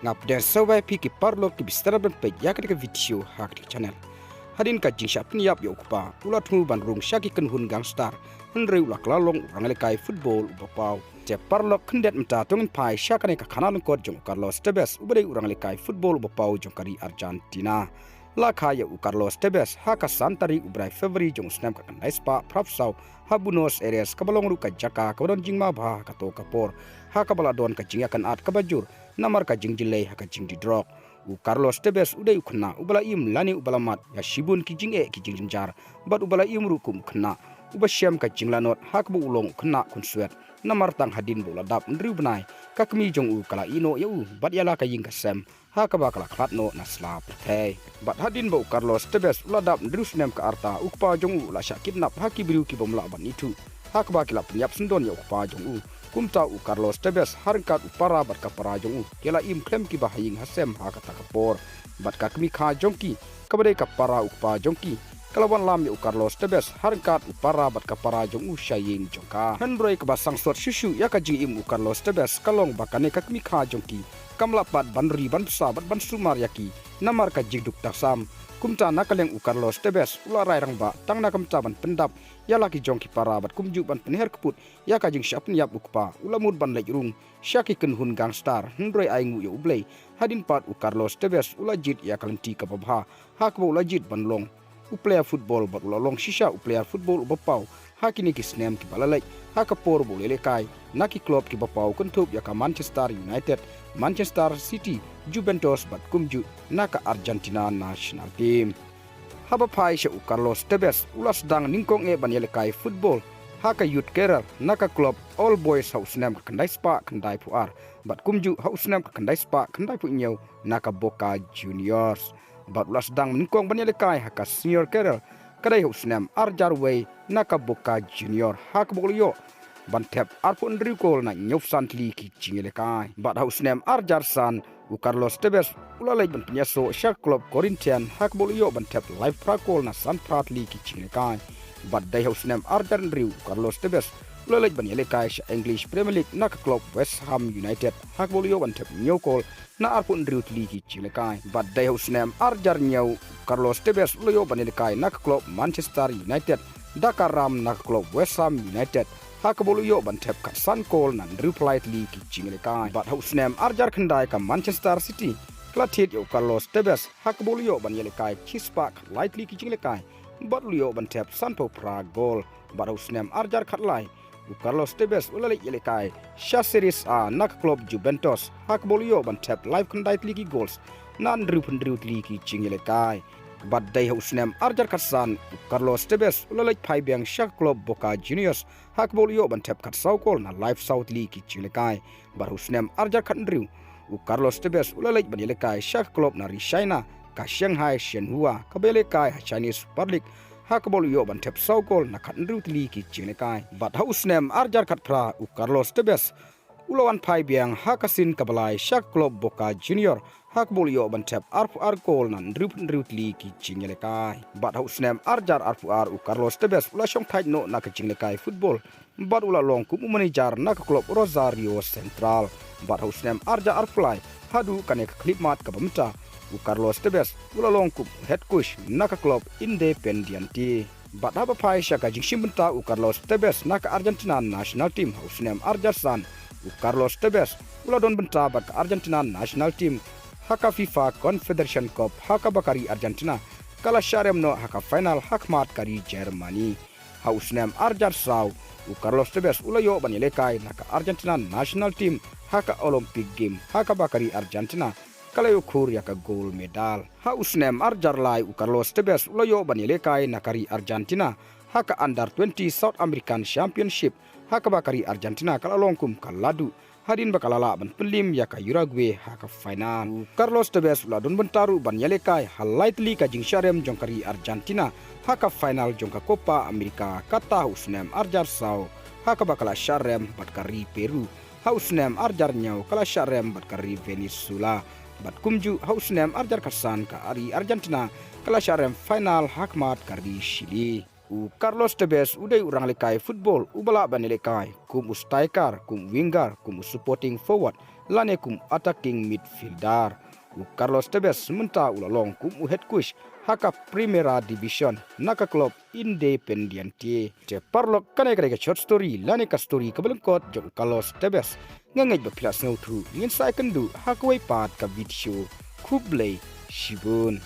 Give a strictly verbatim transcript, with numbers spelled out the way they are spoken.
Nga pdiang sngewbha ïa phi ki paralok kiba sdang ban peit ïa kane ka video ha kane ka channel. Hadien ka jingshah pynïap ïa u kpa, u la thmu ban rung sha ki kynhun gangster, hynrei u la kylla long u rangïalehkai football uba paw. Te paralok, khyndiat mynta to ngin phai sha kane ka khana lyngkot jong u Carlos Tevez, uba dei u rangïalehkai football uba paw jong ka ri Argentina. La kha ïa u Carlos Tevez ha ka san tarik u bnai February jong u snem khatkhyndai spah phraphew saw ha Buenos Aires, kaba long ruh ka jaka kaba don jingma bha ha kato ka por, ha kaba la don ka jingïakynad kaba jur namar ka jingjyllei ha ka jingdih drok. U Carlos Tevez u dei u khynnah uba la im lane uba la mad ïa shibun ki jingeh ki jingjynjar, bad uba la im ruh kum u khynnah uba shem ka jinglanot ha kaba u long u khynnah khunswet. Namar tang hadien ba u la dap hynriew bnai, ka kmie jong u ka la ïehnoh ïa u bad ïa la ka ïing ka sem, ha kaba ka la khlad noh na sla pyrthei. Bad hadien ba u Carlos Tevez u la dap hynriew snem ka rta, u kpa jong u u la shah kidnap ha ki briew ki bym lah ban ithuh, ha kaba ki la pynïap syndon ïa u kpa jong u. Kumta u Carlos Tevez ha ryngkat u para bad ka para jong u ki la im khlem kiba ha ïing ha sem ha kata ka por. Bad ka kmie kha jong ki, kaba dei ka para u kpa jong ki, ka la wanlam ïa u Carlos Tevez ha ryngkat u para bad ka para jong u sha ïing jong ka. Hynrei kaba sangsot shuh shuh ïa ka jingim u Carlos Tevez ka long ba kane ka kmie kha jong ki kam lah pat ban ri ban bsa bad ban sumar ïa ki namar ka jingduk taksam. Kumta na ka liang u Carlos Tevez u la rai rangbah tang na ka bynta ban pyndap ïa la ki jong ki para bad kumjuh ban pynher kyput ïa ka jingshah pynïap u kpa, u la mut ban leit rung sha ki kynhun gangster, hynrei ai nguh ïa U Blei, hadien pat u Carlos Tevez u la jied ïa ka lynti kaba bha, ha kaba u la jied ban long u player football bad u la long shisha u player football uba paw ha kine ki snem kiba la leit, ha ka por ba u la ïalehkai na ki club kiba paw kynthup ïa ka Manchester United, Manchester City, Juventus bad kumjuh na ka Argentina national team. Haba phai sha u Carlos Tevez, u la sdang nyngkong eh ban ïalehkai football ha ka youth career na ka club All Boys ha u snem khatkhyndai spah khyndaiphew ar, bad kumjuh ha u snem khatkhyndai spah khyndaiphew hynñiew na ka Boca Juniors. Bad u la sdang nyngkong ban ïalehkai ha ka senior career, ka dei ha u snem ar hajar wei na ka Boca Junior, ha kaba u la ïoh ban thep arphew hynriew kol na hynñiewphew san tylli ki jingïalehkai. Bad ha u snem ar hajar san, u Carlos Tevez u la leit ban pynïasoh sha ka club Corinthians, ha kaba u la ïoh ban thep laiphew phra kol na sanphew phra tylli ki jingïalehkai. Bad dei ha u snem ar hajar hynriew, u Carlos Tevez u la leit ban ïalehkai sha English Premier League na ka club West Ham United, ha kaba u la ïoh ban thep hynñiew kol na arphew hynriew tylli ki jingïalehkai. Bad dei ha u snem ar hajar hynñiew, u Carlos Tevez u la ïoh ban ïalehkai na ka club Manchester United da ka ram na ka club West Ham United, ha kaba u la ïoh ban thep khatsan kol na hynriewphew lai tylli ki jingïalehkai. Bad ha u snem ar hajar khyndai, ka Manchester City ka la thied ïa u Carlos Tevez, ha kaba u la ïoh ban ïalehkai shispah khatlai tylli ki jingïalehkai, bad u la ïoh ban thep sanphew phra kol. Bad ha u snem ar hajar khatlai, u Carlos Tevez u la leit ïalehkai sha Serie A na ka club Juventus, ha kaba u la ïoh ban thep laiphew khyndai tylli ki gols na hynriewphew hynriew tylli ki jingïalehkai. Bad dei ha u snem ar hajar khatsan, u Carlos Tevez u la leit phai biang sha ka club Boca Juniors, ha kaba u la ïoh ban thep khatsaw kol na laiphew saw tylli ki jingïalehkai. Bad ha u snem ar hajar khathynriew, u Carlos Tevez u la leit ban ïalehkai sha ka club na ri China, ka Shanghai Shenhua, kaba ïalehkai ha Chinese Super League, ha kaba u la ïoh ban thep saw kol na khathynriew tylli ki jingïalehkai. Bad ha u snem ar hajar khatphra, u Carlos Tevez u la wan phai biang ha ka sien kaba lai sha ka club Boca Junior, ha kaba u la ïoh ban thep arphew ar kol na hynriewphew hynriew tylli ki jingïalehkai. Bad ha u snem ar hajar arphew ar, u Carlos Tevez u la shongthait noh na ka jingïalehkai football, bad u la long kum u manager na ka club Rosario Central. Bad ha u snem ar hajar arphew lai, haduh kane ka khyllipmat kaba mynta, u Carlos Tevez u la long kum u head coach na ka club Independiente. Bad haba phai sha ka jingshim bynta u Carlos Tevez na ka Argentina national team ha u snem ar hajar san, u Carlos Tevez u la don bynta bad ka Argentina national team ha ka FIFA Confederation Cup, ha kaba ka ri Argentina ka la shah rem noh ha ka final ha khmat ka ri Germany. Ha u snem ar hajar saw, u Carlos Tevez u la ïoh ban ïalehkai na ka Argentina national team ha ka Olympic Game, ha kaba ka ri Argentina ka la ïoh khur ïa ka gold medal. Ha u snem ar hajar lai, u Carlos Tevez u la ïoh ban ïalehkai na ka ri Argentina ha ka Under twenty South American Championship, ha kaba ka ri Argentina ka la long kum ka laduh, hadien ba ka la lah ban pynlim ïa ka Uruguay ha ka final. U Carlos Tevez u la don bynta ruh ban ïalehkai ha lai tylli ka jingshah rem jong ka ri Argentina ha ka final jong ka Copa America, kata ha u snem ar hajar saw, ha kaba ka la shah rem bad ka ri Peru. Ha u snem ar hajar hynñiew ka la shah rem bad ka ri Venezuela. Bad kumjuh ha u snem ar hajar khatsan, ka ri Argentina ka la shah rem final ha khmat ka ri Chile. U Carlos Tevez u dei u ranglehkai football uba lah ban ïalehkai kum u striker, kum u winger, kum u supporting forward lane kum attacking midfielder. U Carlos Tevez mynta u la long kum u head coach ha ka Primera Division na ka club Independiente. Te paralok, kane ka dei ka short story lane ka story kaba lyngkot jong u Carlos Tevez. Nga ngeit ba phi la sngewthuh, ngin sa ïakynduh ha kawei pat ka video. Khublei shibun.